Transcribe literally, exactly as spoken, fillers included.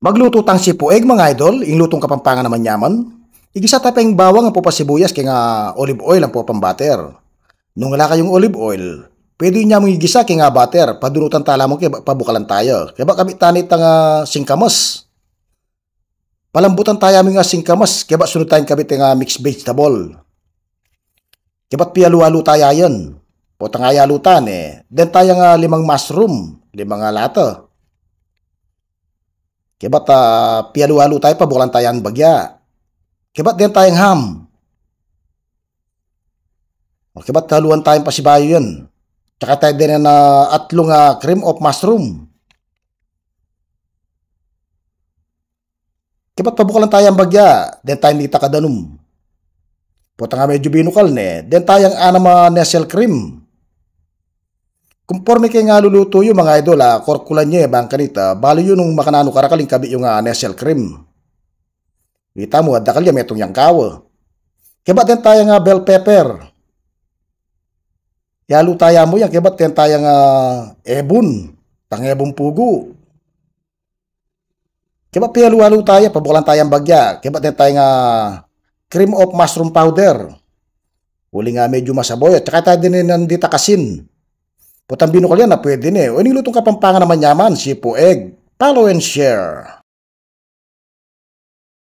Magluto tang sipu egg, mga idol, ing lutong Kapampangan a manyaman. Igisa ta pa ing bawang ampong pasibuyas keng olive oil ampong pambater. Nung ala kayung olive oil, pwede yu namung igisa keng butter, padunutan ta la mu keng pabukalan ta ya. Keba kabit ta ne itang singkamas. Palambutan ta ya mu ing singkamas, keba sunut ta yang kabit ing mixed vegetable. Kebat pialu-alu ta ya yan. Potang ayalu ta ne, deng ta yang limang mushroom, limang lata. Kebat pialu-alu ta ya, pabukalan ta yan bagya. Kebat deng ta yang ham. O, kebat aluan ta yang pasibayu yan. Tsaka ta deng atlung cream of mushroom. Kebat pabukalan ta yang bagya, deng ta yang dita kadanum. Potang medyu binukal ne, deng ta yang anam a nestle cream. Kumporme keng lulutu yu, mga idol, korkulan ye bang kanita, balu yu nung makananu karakal ing kabit yung nestle cream. Kita mu, adakal ya metung yang kawa. Kebat deng ta yang bell pepper. Yalu ta ya mu yang kebat deng ta yang ebun, tang ebun pugu. Kebat pialu-alu ta ya, pabukalan ta yang bagya, kebat deng ta yang cream of mushroom powder. Uling medyu masabaw ya, tsaka ta deng dita asin. Potang binukal yan na pwede ne. O, ining lutong Kapampangan a manyaman, sipu egg. Follow and share.